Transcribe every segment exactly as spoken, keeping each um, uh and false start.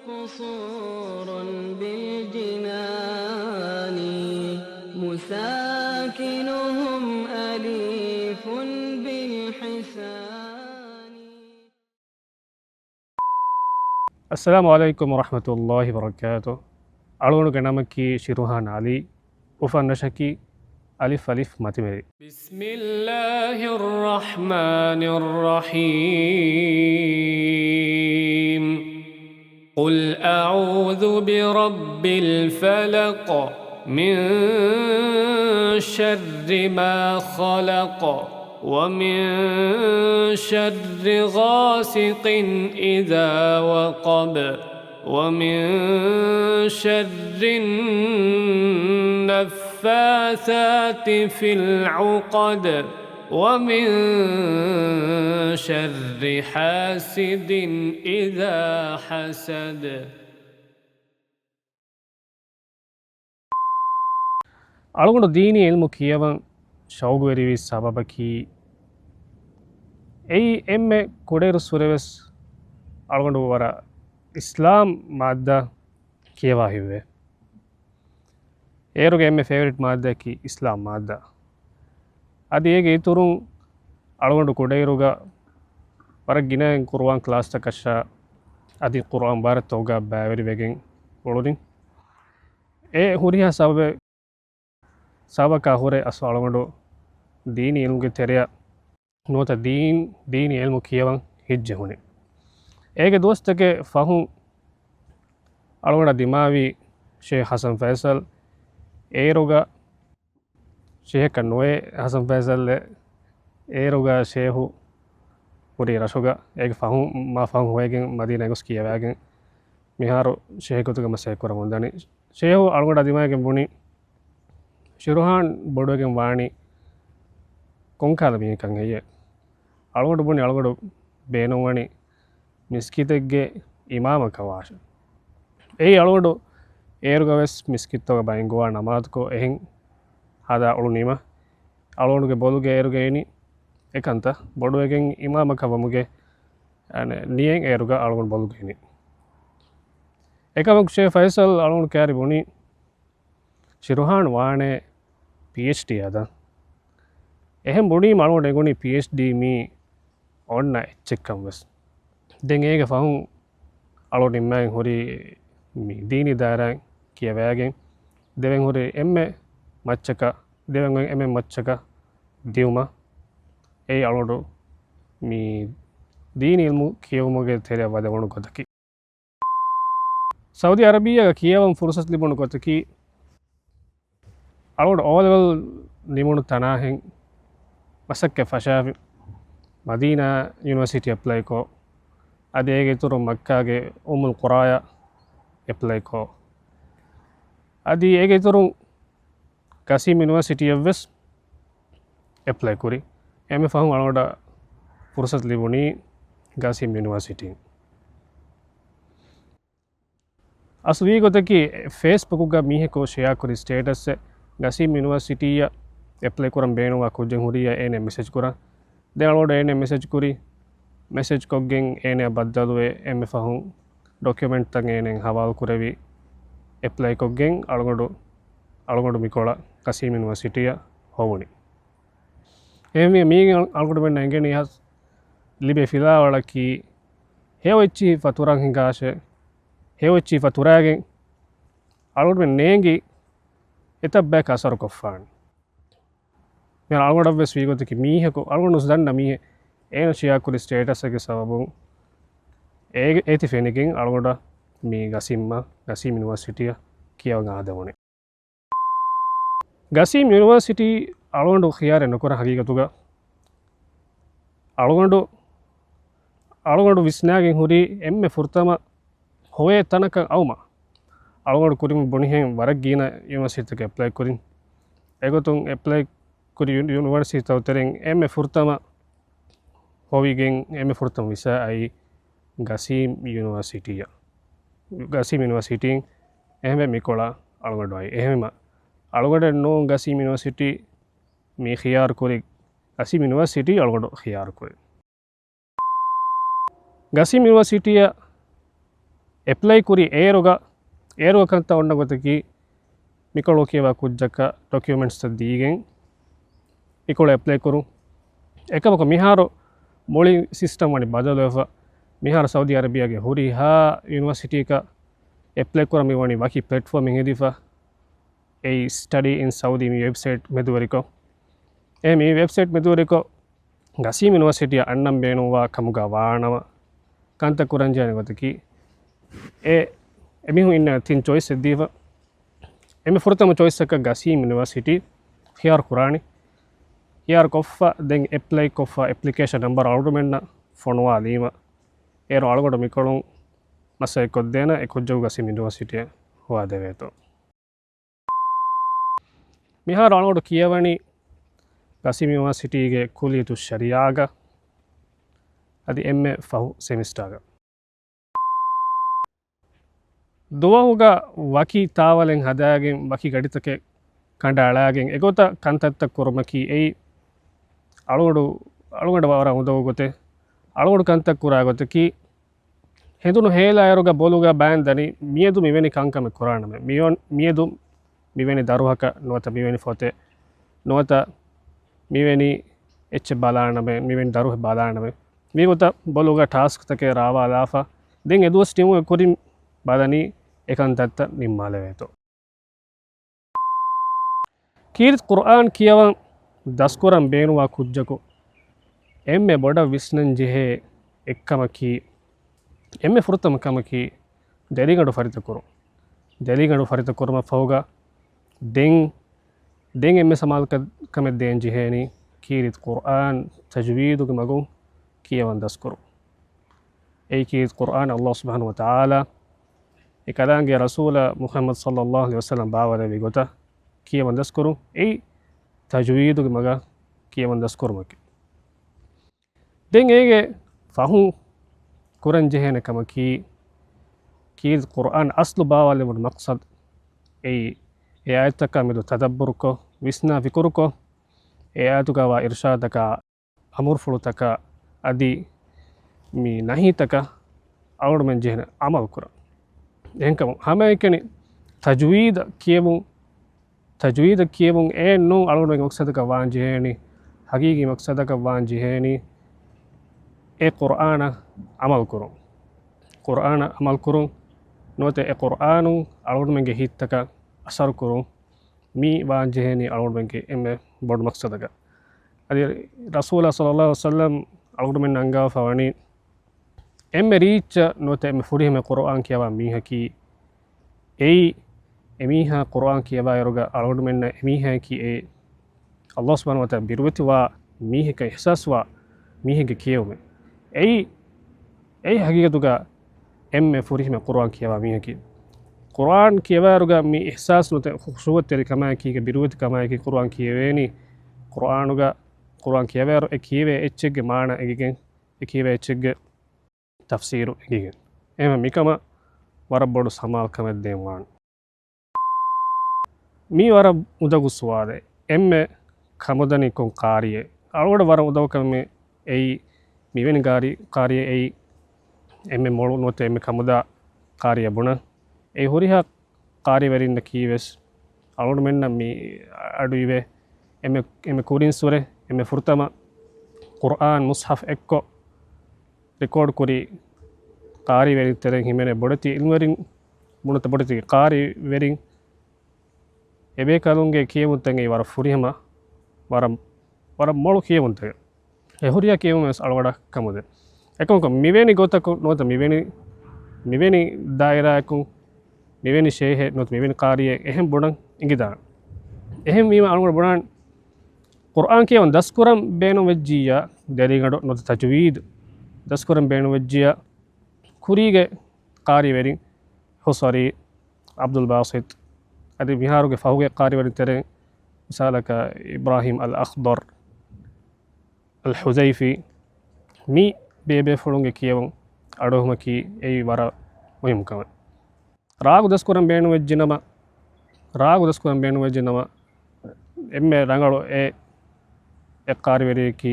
قصور بالجنان مساكنهم أليف بالحسان. އައްސަލާމު ޢަލައިކުމް ވަރަޙްމަތުﷲި ވަބަރަކާތު. އަޅުގަނޑުގެ ނަމަކީ ޝިރުހާން ޢަލީ. އުފަންނަށަކީ އަލިފް އަލިފް މަތިވެރި. بسم الله الرحمن الرحيم. قل أعوذ برب الفلق. من شر ما خلق. ومن شر غاسق إذا وقب. ومن شر النفاثات في العقد. ومن شر حاسد إذا حسد. އަޅުގަނޑު ދީނީ ޢިލްމު ކިޔަވަން ޝައުގުވެރިވި ސަބަބަކީ، އެއީ އެންމެ ކުޑައިރުއްސުރެވެސް އަޅުގަނޑު ވަރަށް އިސްލާމް މާއްދާ ކިޔަވާ ހިތްވޭ. އޭރުގެ އެންމެ ފޭވަރިޓް މާއްދައަކީ އިސްލާމް މާއްދާ. އަދި އޭގެ އިތުރުން އަޅުގަނޑު ކުޑައިރުގަ ވަރަށް ގިނައިން ޤުރުއާން ކްލާސްތަކަށާ އަދި ޤުރުއާން ބާރަތަކުގަ ބައިވެރިވެގެން އުޅުނީ. އެ ހުރިހާ ސަބަބެއް، ސަބަބަކާ ހުރެ އަސްލު އަޅުގަނޑު ދީނީ ޢިލްމުގެ ތެރެއަށް ނުވަތަ ދީން، ދީނީ ޢިލްމު ކިޔަވަން ހިތްޖެހުނީ. އޭގެ ދުވަސްތަކެއް ފަހުން އަޅުގަނޑަށް ދިމާވި ޝޭޚް ޙަސަން ފައިސަލް، އޭރުގަ ޝޭޚަކަށް ނުވޭ ޙަސަން ފައިސަލް، އޭރުގަ ޝޭޚު ހުރީ ރަށުގަ. އޭގެ ފަހުން، މާ ފަހުން ހޮވެގެން މަދީނާ ގޮސް ކިޔަވައިގެން މިހާރު ޝޭޚް ގޮތުގަ މަސައްކަތް ކުރަމުންދަނީ. ޝޭޚު އަޅުގަނޑާ ދިމާވެގެން ބުނި، ޝިރުހާން ބޮޑުވެގެން ވާނީ ކޮންކަހަލަ މީހެއްކަން ހެއްޔޭ؟ އަޅުގަނޑު ބުނި، އަޅުގަނޑު ބޭނުންވަނީ މިސްކިތެއްގެ އިމާމަކަށް ވާށޭ. އެއީ އަޅުގަނޑު އޭރުގަ ވެސް މިސްކިތްތަކުގަ ބައިން ގޮވާ ނަމާދުކޮށް، އެހެން ހަދާ އުޅުނީމަ، އަޅުގަނޑުގެ ބޮލުގެ އޭރުގަ އިނީ އެކަންތައް ބޮޑުވެގެން އިމާމަކަށް ވުމުގެ، އަނެ، ނިޔަތް އޭރުގަ އަޅުގަނޑު ބޮލުގަ އިނީ. އެކަމަކު ޝޭޚް ފައިސަލް އަޅުގަނޑު ކައިރި ބުނި، ޝިރުހާން ވާނެ ޕީއެޗްޑީ ހަދަން. އެހެން ބުނީމަ އަޅުގަނޑު އެނގުނީ ޕީއެޗްޑީ މީ އޮންނަ އެއްޗެއްކަން ވެސް. ދެން އޭގެ ފަހުން އަޅުގަނޑު ނިންމައިގެން ހުރީ މި ދީނީ ދާއިރާއިން ކިޔަވައިގެން، ދެވެން ހުރި އެންމެ މައްޗަކަށް، ދެވެން އޮތް އެންމެ މައްޗަކަށް ދިއުމަށް. އެއީ އަޅުގަނޑު މި ދީނީ ޢިލްމު ކިޔެވުމުގެ ތެރެއަށް ވަދެވުނު ގޮތަކީ. ސައުދީ އަރަބިއްޔާގަ ކިޔަވަން ފުރުޞަތު ލިބުނު ގޮތަކީ، އަޅުގަނޑު އޯލެވެލް ނިމުނު ތަނާހެން މަސައްކަތް ފަށާފި، މަދީނާ ޔުނިވަރސިޓީ އެޕްލައިކޮށް، އަދި އޭގެ އިތުރުން މައްކާގެ އުއްމުލް ޤުރާއަށް އެޕްލައިކޮށް، އަދި އޭގެ އިތުރުން ގަސީމް ޔުނިވަރސިޓީއަށްވެސް އެޕްލައި ކުރި. އެންމެ ފަހުން އަޅުގަނޑަށް ފުރުޞަތު ލިބުނީ ގަސީމް ޔުނިވަރސިޓީން. އަސްލު ވީ ގޮތަކީ، ފޭސްބުކުގަ މީހަކު ޝެއާ ކުރި ސްޓޭޓަސްއެއް، ގަސީމް ޔުނިވަރސިޓީއަށް އެޕްލައި ކުރަން ބޭނުންވާ ކުއްޖެއް ހުރިއްޔާ އޭނަ މެސެޖް ކުރަން. ދެން އަޅުގަނޑު އޭނަ މެސެޖް ކުރި، މެސެޖް ކޮށްގެން އޭނަ ބައްދަލުވެ، އެންމެ ފަހުން ޑޮކިއުމެންޓްތައް އޭނަ ހަވާލު ކުރެވި، އެޕްލައި ކޮށްގެން އަޅުގަނޑު، އަޅުގަނޑު މިކޮޅަށް ގަސީމް ޔުނިވަރސިޓީއަށް ހޮވުނީ. އެހެންވެ، މީގެ އަޅުގަނޑުމެންނަށް އެނގެނީ ހަސް ލިބޭ ފިލާވަޅަކީ، ހެޔޮ އެއްޗިހި ފަތުރަށް ހިނގާށޭ، ހެޔޮ އެއްޗިހި ފަތުރައިގެން އަޅުގަނޑުމެން ނޭނގި އެތައް ބަޔަކަށް އަސަރު ކޮށްފާނެ. މި އަޅުގަނޑަށްވެސް ވީގޮތަކީ މީހަކު، އަޅުގަނޑު ދަންނަ މީހެއް އޭނަ ޝެއާ ކުރި ސްޓޭޓަސްއެއްގެ ސަބަބުން އޭގެ އޭތި ފެނިގެން އަޅުގަނޑަށް މި ގަސީމްއަށް، ގަސީމް ޔުނިވަރސިޓީއަށް ކިޔަވަން އާދެވުނީ. ގަސީމް ޔުނިވަރސިޓީ އަޅުގަނޑު ޚިޔާރެއް ނުކުރަން ހަގީގަތުގަ. އަޅުގަނޑު، އަޅުގަނޑު ވިސްނާގެން ހުރީ އެންމެ ފުރަތަމަ ހޮވޭ ތަނަކަށް އައުމަށް. އަޅުގަނޑު ކުރިން ބުނިހެން ވަރަށް ގިނަ ޔުނިވަރސިޓީތަކަށް އެޕްލައި ކުރިން. އެގޮތުން އެޕްލައި ކުރި ޔު-، ޔުނިވަރސިޓީތަކު ތެރެއިން އެންމެ ފުރަތަމަ ހޮވިގެން އެންމެ ފުރަތަމަ ވިސާ އައީ ގަސީމް ޔުނިވަރސިޓީއަށް. ގަސީމް ޔުނިވަރސިޓީން އެހެންވެ މިކޮޅަށް އަޅުގަނޑު އައީ. އެހެންވީމަ އަޅުގަނޑެއް ނޫން ގަސީމް ޔުނިވަރސިޓީ މި ޚިޔާރު ކުރި، ގަސީމް ޔުނިވަރސިޓީ އަޅުގަނޑު ޚިޔާރު ކުރި. ގަސީމް ޔުނިވަރސިޓީއަށް އެޕްލައި ކުރި އޭރުގަ، އޭރުގަ ކަންތައް އޮންނަ ގޮތަކީ، މިކޮޅު ކިޔަވާ ކުއްޖަކަށް ޑޮކިއުމެންޓްސްތައް ދީގެން މިކޮޅު އެޕްލައި ކުރުން. އެކަމަކު މިހާރު މުޅި ސިސްޓަމް ވަނީ ބަދަލުވެފަ. މިހާރު ސައުދީ އަރަބިއާގެ ހުރިހާ ޔުނިވަރސިޓީއަކަށް އެޕްލައި ކުރަން މި ވަނީ ވަކި ޕްލެޓްފޯމެއް ހެދިފަ. އެއީ ސްޓަޑީ އިން ސައުދީ މި ވެބްސައިޓް މެދުވެރިކޮށް. އެ މި ވެބްސައިޓް މެދުވެރިކޮށް، ގަސީމް ޔުނިވަރސިޓީއަށް އަންނަން ބޭނުންވާ ކަމުގަ ވާނަމަ، ކަންތައް ކުރަން ޖެހޭނެ ގޮތަކީ، އެ، އެމީހުން އިންނަ ތިން ޗޮއިސް އެއް ދީފަ. އެންމެ ފުރަތަމަ ޗޮއިސްއަކަށް ގަސީމް ޔުނިވަރސިޓީ ހިޔާރު ކުރާނީ. ހިޔާރު ކޮށްފަ، ދެން އެޕްލައި ކޮށްފަ، އެޕްލިކޭޝަން ނަމްބަރު އަޅުގަނޑުމެންނަށް ފޮނުވާލީމަ، އޭރު އަޅުގަނޑު މިކޮޅުން މަސައްކަތް ކޮށްދޭނަ އެ ކުއްޖަކު ގަސީމް ޔުނިވަރސިޓީއަށް ހޮވާދެވޭތޯ. މިހާރު އަޅުގަނޑު ކިޔަވަނީ ގަސީމް ޔުނިވަރސިޓީގެ ކުއްލިއްޔަތުއް ޝަރީޢާގަ، އަދި އެންމެ ފަހު ސެމިސްޓާގަ. ދުވަހުގަ ވަކި ތާވަލެއް ހަދާގެން، ވަކި ގަޑިތަކެއް ކަނޑައަޅާގެން، އެގޮތަށް ކަންތައްތައް ކުރުމަކީ އެއީ އަޅުގަނޑު، އަޅުގަނޑަށް ވަރަށް އުނދަގޫ ގޮތެއް. އަޅުގަނޑު ކަންތައް ކުރާ ގޮތަކީ، ހެނދުނު ހޭލާއިރުގަ ބޮލުގަ ބައިން ދަނީ، މިއަދު މިވެނި ކަންކަމެއް ކުރާނަމޭ. މިއޮން-، މިއަދު މިވެނި ދަރުހަކަށް ނުވަތަ މިވެނި ފޮތެއް ނުވަތަ މިވެނި އެއްޗެއް ބަލާނަމޭ، މިވެނި ދަރުހެއް ބަލާނަމޭ. މިގޮތަށް ބޮލުގަ ޓާސްކްތަކެއް ރާވާލާފަ، ދެން އެ ދުވަސް ދިމުގެ ކުރިން ބަލަނީ އެކަންތައްތައް ނިންމާލެވޭތޯ. ކީރިތި ޤުރްއާން ކިޔަވަން ދަސްކުރަން ބޭނުންވާ ކުއްޖަކު އެންމެ ބޮޑަށް ވިސްނަން ޖެހޭ އެއްކަމަކީ، އެންމެ ފުރަތަމަ ކަމަކީ، ދެރިގަނޑު ފަރިތަކުރުން. ދެރިގަނޑު ފަރިތަކުރުމަށް ފަހުގަ ދެން، ދެން އެންމެ ސަމާލު ކަ-، ކަމެއް ދޭން ޖެހޭނީ، ކީރިތި ޤުރްއާން ތަޖްވީދުގެ މަގުން ކިޔަވަން ދަސްކުރުން. އެއީ ކީރިތި ޤުރްއާން ﷲ ސުބްޙާނަހޫ ވަތަޢާލާ އެ ކަލާނގެ ރަސޫލާ މުޙައްމަދު ޞައްލައްލާހު ޢަލައިހި ވަސައްލަމް ބާވައިލެއްވި ގޮތަށް ކިޔަވަން ދަސްކުރުން. އެއީ ތަޖްވީދުގެ މަގަށް ކިޔަވަން ދަސްކުރުމަކީ. ދެން އޭގެ ފަހުން ކުރަން ޖެހޭނެ ކަމަކީ، ކީރިތި ޤުރްއާން އަސްލު ބާވާލެވުނު މަޤްޞަދު އެއީ، އެ އާޔަތްތަކާ މެދު ތަދައްބުރުކޮށް، ވިސްނާ ފިކުރުކޮށް، އެ އާޔަތުގަ ވާ އިރްޝާދަކާ، އަމުރުފުޅުތަކާ އަދި މި ނަހީތަކަށް އަޅުގަނޑުމެން ޖެހޭނެ ޢަމަލު ކުރަން. އެހެންކަމުން ހަމައެކަނި ތަޖްވީދަށް ކިޔެވުން، ތަޖްވީދަށް ކިޔެވުން އެއްނޫން އަޅުގަނޑުމެންގެ މަޤްޞަދަކަށް ވާން ޖެހޭނީ، ޙަޤީޤީ މަޤްޞަދަކަށް ވާން ޖެހޭނީ އެ ޤުރްއާނަށް ޢަމަލު ކުރުން. ޤުރްއާނަށް ޢަމަލު ކުރުން ނުވަތަ އެ ޤުރްއާނުން އަޅުގަނޑުމެންގެ ހިތްތަކަށް އަސަރު ކުރުން. މި ވާން ޖެހޭނީ އަޅުގަނޑުމެންގެ އެންމެ ބޮޑު މަޤްޞަދަކަށް. އަދި ރަސޫލާ ޞައްލައްލާހު ޢަލައިހި ވަސައްލަމް އަޅުގަނޑުމެންނަށް އަންގާފަ ވަނީ، އެންމެ ރީއްޗަށް ނުވަތަ އެންމެ ފުރިހަމަ ޤުރްއާން ކިޔަވާ މީހަކީ އެއީ، އެމީހާ ޤުރްއާން ކިޔަވާއިރުގަ އަޅުގަނޑުމެންނަށް އެމީހާއަކީ އެ ﷲ ސުބްޙާނަހޫ ވަތަޢާލާ ބިރުވެތިވާ މީހަކަށް އިޙްސާސްވާ މީހެއްގެ ކިޔެވުމެއް. އެއީ، އެއީ ޙަޤީޤަތުގަ އެންމެ ފުރިހަމަ ޤުރްއާން ކިޔަވާ މީހަކީ. ޤުރްއާން ކިޔަވާއިރުގަ މި އިޙްސާސް ނުވަތަ ޚުޝޫޢަތްތެރި ކަމާއެކީގަ ބިރުވެތި ކަމާއެކީ ޤުރްއާން ކިޔެވޭނީ. ޤުރްއާނުގަ، ޤުރްއާން ކިޔަވާއިރު އެ ކިޔެވޭ އެއްޗެއްގެ މާނަ އެނގިގެން، އެ ކިޔެވޭ އެއްޗެއްގެ ތަފްސީރު އެނގިގެން. އެހެންވެ މިކަމަށް ވަރަށް ބޮޑު ސަމާލުކަމެއް ދޭން ވާނެ. މީ ވަރަށް އުނދަގޫ ސުވާލެއް. އެންމެ ކަމުދަނީ ކޮން ޤާރީއެއް؟ އަޅުގަނޑަށް ވަރަށް އުނދަގޫކަމެއް އެއީ، މިވެނި ޤާރީ، ޤާރީއެއް އެއީ، އެންމެ މޮޅު ނުވަތަ އެންމެ ކަމުދާ ޤާރީއެއް ބުނަން. އެ ހުރިހާ ޤާރީވެރިންނަކީ ވެސް އަޅުގަނޑުމެންނަށް މި އަޑު އިވޭ. އެންމެ، އެންމެ ކުރިންސުރެ، އެންމެ ފުރަތަމަ ޤުރްއާން މުޞްޙަފް އެއްކޮށް ރެކޯޑް ކުރި ޤާރީވެރިން ތެރެއިން ހިމެނޭ ބޮޑެތި ޢިލްމުވެރިން، ބުނަތަ ބޮޑެތި ޤާރީވެރިން. އެބޭކަލުންގެ ކިޔެވުންތައް އެއީ ވަރަށް ފުރިހަމަ، ވަރަށް، ވަރަށް މޮޅު ކިޔެވުންތަކެއް. އެ ހުރިހާ ކިޔެވުން ވެސް އަޅުގަނޑަށް ކަމުދޭ. އެކަމަކު މިވެނި ގޮތަކުން ނުވަތަ މިވެނި، މިވެނި ދާއިރާއަކުން މިވެނި ޝޭހެއް ނުވަތަ މިވެނި ޤާރީއެއް އެހެން ބުނަން އެނގިދާނެ. އެހެންވީމަ އަޅުގަނޑު ބުނާން ޤުރްއާން ކިޔަވަން ދަސްކުރަން ބޭނުންވެއްޖިއްޔާ، ދެރިގަނޑު ނުވަތަ ތަޖްވީދު ދަސްކުރަން ބޭނުންވެއްޖިއްޔާ، ކުރީގެ ޤާރީވެރިން ހުސަރީ، ޢަބްދުލް ބާސިޠް، އަދި މިހާރުގެ ފަހުގެ ޤާރީވެރިން ތެރެއިން މިސާލަކަށް އިބްރާހީމް އަލް އަޚްޟަރް، އަލް ޙުޛައިފީ، މި ބޭބޭފުޅުންގެ ކިޔެވުން އަޑުއެހުމަކީ އެއީ ވަރަށް މުހިއްމު ކަމެއް. ރާގު ދަސްކުރަން ބޭނުންވެއްޖެނަމަ، ރާގު ދަސްކުރަން ބޭނުންވެއްޖެނަމަ، އެންމެ ރަނގަޅު އެ، އެއް ޤާރީވެރިޔަކީ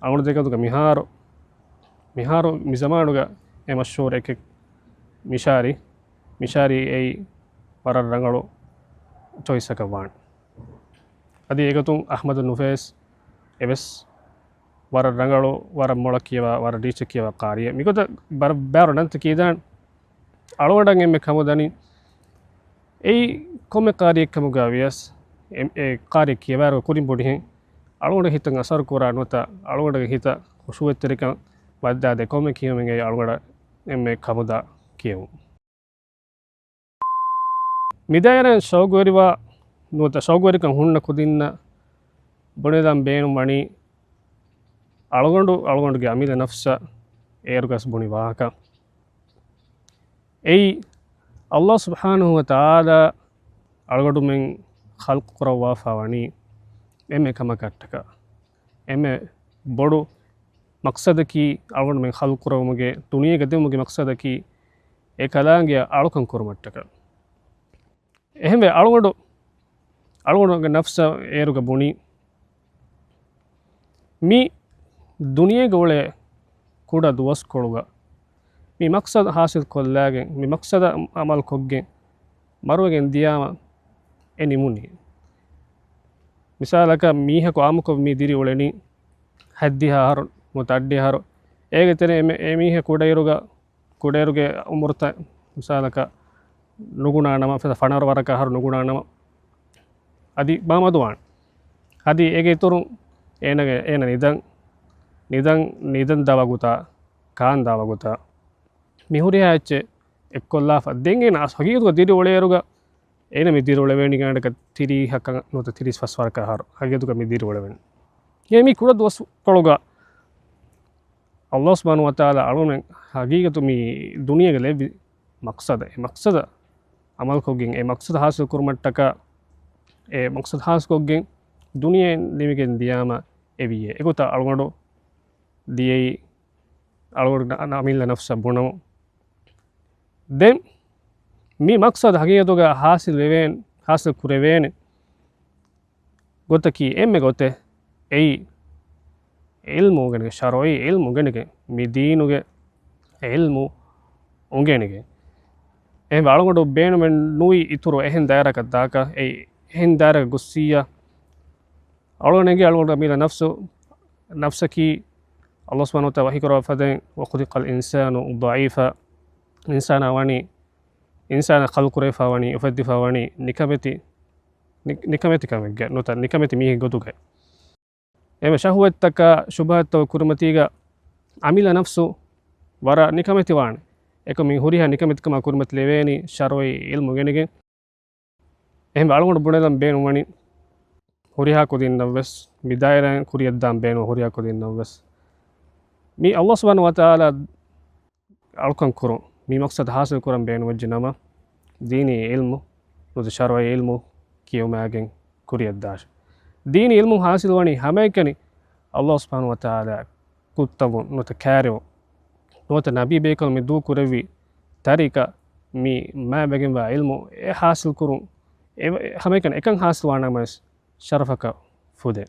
އަޅުގަނޑު ދެކެ ގޮތުގަ މިހާރު، މިހާރު މި ޒަމާނުގަ އެ މަޝްހޫރު އެކެއް މިޝާރީ، މިޝާރީ އެއީ ވަރަށް ރަނގަޅު ޗޮއިސްއަކަށް ވާނެ. އަދި އެގޮތުން އަޙްމަދު ނުފޭސް އެވެސް ވަރަށް ރަނގަޅު، ވަރަށް މޮޅަށް ކިޔަވާ، ވަރަށް ރީއްޗަށް ކިޔަވާ ޤާރީއެއް. މިގޮތަށް ބަރަށް ބާރު ނަންތަ ކީދާން އަޅުގަނޑަށް އެންމެ ކަމުދަނީ އެއީ ކޮންމެ ޤާރީއެއްކަމުގަ ވިޔަސް، އެ، އެ ޤާރީ ކިޔަވާއިރު ކުރިން ބުނިހެން އަޅުގަނޑު ހިތަށް އަސަރު ކުރާ ނުވަތަ އަޅުގަނޑުގެ ހިތަށް ޚުޝޫޢަތްތެރިކަން ވައްދާދޭ ކޮންމެ ކިޔެވުމެއްގައި އަޅުގަނޑަށް އެންމެ ކަމުދާ ކިޔެވުން. މިދާއިރަށް ޝައުގުވެރިވާ ނުވަތަ ޝައުގުވެރިކަން ހުންނަ ކުދިންނަށް ބުނެލަން ބޭނުން ވަނީ އަޅުގަނޑު، އަޅުގަނޑުގެ އަމިއްލަ ނަފްސަށް އޭރުގަސް ބުނި ވާހަކަ. އެއީ، ﷲ ސުބްޙާނަހޫ ވަތަޢާލާ އަޅުގަނޑުމެން ޚަލްޤު ކުރައްވާފަ ވަނީ އެންމެ ކަމަކަށްޓަކަ. އެންމެ ބޮޑު މަޤްޞަދަކީ، އަޅުގަނޑުމެން ޚަލްޤު ކުރެވުމުގެ ދުނިޔޭގަ ދިއުމުގެ މަޤްޞަދަކީ، އެ ކަލާނގެއަށް އަޅުކަން ކުރުމަށްޓަކަ. އެހެންވެ، އަޅުގަނޑު، އަޅުގަނޑުގެ ނަފްސަށް އޭރުގަ ބުނީ، މި ދުނިޔޭގަ އުޅޭ ކުޑަ ދުވަސްކޮޅުގަ މި މަޤްޞަދު ޙާޞިލް ކޮށްލާގެން، މި މަޤްޞަދަށް ޢަމަލު ކޮށްގެން މަރުވެގެން ދިޔާމަ އެ ނިމުނީ. މިސާލަކަށް، މީހަކު އާއްމުކޮށް މި ދިރި އުޅެނީ ހަތްދިހަ އަހަރު ނުވަތަ އަށްޑިހަ އަހަރު. އޭގެ ތެރޭ އެ މީ-، އެ މީހަކު ކުޑައިރުގަ، ކުޑައިރުގެ އުމުރުތައް މިސާލަކަށް ނުގުނާނަމަ، ފަނަރަ ވަރަކަށް އަހަރު ނުގުނާނަމަ، އަދި މާ މަދުވާނެ. އަދި އޭގެ އިތުރުން އޭނަގެ، އޭނަ ނިދަން، ނިދަން، ނިދަން ދާ ވަގުތާ، ކާން ދާ ވަގުތާ، މި ހުރިހާ އެއްޗެއް އެއްކޮށްލާފަ. ދެން އޭނަ ހަގީގަތުގަ ދިރި އުޅޭއިރުގަ، އޭނަ މި ދިރި އުޅެވޭނީ ގާނޑަކަށް ތިރީހަކަށް ނުވަތަ ތިރީސް ފަސް ވަރަކަށް އަހަރު ހަގީގަތުގަ މި ދިރި އުޅެވެން. އެ މި ކުޑަ ދުވަސްކޮޅުގަ ﷲ ސުބްޙާނަހޫ ވަތަޢާލާ އަޅުގަނޑުމެން ހަގީގަތު މި ދުނިޔޭގަ ލެއްވި މަޤްޞަދަށް، އެ މަޤްޞަދަށް ޢަމަލުކޮށްގެން، އެ މަޤްޞަދު ޙާޞިލް ކުރުމަށްޓަކާ، އެ މަޤްޞަދު ޙާޞިލްކޮށްގެން ދުނިޔެއިން ނިމިގެން ދިޔާމަ އެ ވިއްޔޭ. އެގޮތަށް އަޅުގަނޑު ދިޔައީ އަޅުގަނޑު އަމިއްލަ ނަފްސަށް ބުނަމުން. ދެން މި މަޤްޞަދު ހަގީގަތުގަ ޙާޞިލް ވެވޭން، ޙާޞިލް ކުރެވޭނެ ގޮތަކީ އެންމެ ގޮތެއް އެއީ، ޢިލްމު އުނގެނިގެން، ޝަރުޢީ ޢިލްމު އުނގެނިގެން، މި ދީނުގެ ޢިލްމު އުނގެނިގެން. އެހެންވެ އަޅުގަނޑު ބޭނުމެއް ނުވި އިތުރު އެހެން ދާއިރާއަކަށް ދާކަށް، އެއީ އެހެން ދާއިރާއަކަށް ގޮއްސިއްޔާ، އަޅުގަނޑު އެނގޭ އަޅުގަނޑު މީލަ ނަފްސު، ނަފްސަކީ ﷲ ސުބްޙާނަހޫ ވަތަޢާލާ ވަޙީކުރައްވާފަދައިން، "وخلق الإنسان ضعيفا." އިންސާނާ ވަނީ، އިންސާނާ ޚަލްޤު ކުރެވިފަ ވަނީ، އުފެއްދިފަ ވަނީ ނިކަމެތި، ނި-، ނިކަމެތި ކަމެއްގަ ނުވަތަ ނިކަމެތި މީހެއް ގޮތުގައި. އެންމެ ޝަހުވަތްތަކާ ޝުބުހަތްތަކުގެ ކުރިމަތީގަ އަމިއްލަ ނަފްސު ވަރަށް ނިކަމެތިވާނެ. އެކަމު މި ހުރިހާ ނިކަމެތިކަމާ ކުރިމަތި ލެވޭނީ ޝަރުޢީ ޢިލްމު އުނގެނިގެން. އެހެންވެ އަޅުގަނޑު ބުނެލަން ބޭނުންވަނީ ހުރިހާ ކުދިންނަށްވެސް، މި ދާއިރާއިން ކުރިއަށްދާން ބޭނުން ހުރިހާ ކުދިންނަށްވެސް، މި ﷲ ސުބްޙާނަހޫ ވަތަޢާލާ އަޅުކަން ކުރުން، މި މަޤްޞަދު ޙާޞިލް ކުރަން ބޭނުންވެއްޖެ ނަމަ، ދީނީ ޢިލްމު ނުވަތަ ޝަރުޢީ ޢިލްމު ކިޔެވުމާގެން ކުރިއަށްދާށެ. ދީނީ ޢިލްމު ޙާޞިލްވަނީ ހަމައެކަނި ﷲ ސުބްޙާނަހޫ ވަތަޢާލާ ކުއްތަވުން ނުވަތަ ކައިރިވުން ނުވަތަ ނަބީ ބޭކަލުން މި ދޫކުރެއްވި ތަރިކަ، މި މާތްވެގެންވާ ޢިލްމު އެ ޙާޞިލް ކުރުން، އެ ހަމައެކަނި އެކަން ޙާޞިލްވާނަމަވެސް ޝަރަފަކަށް ފުދޭ.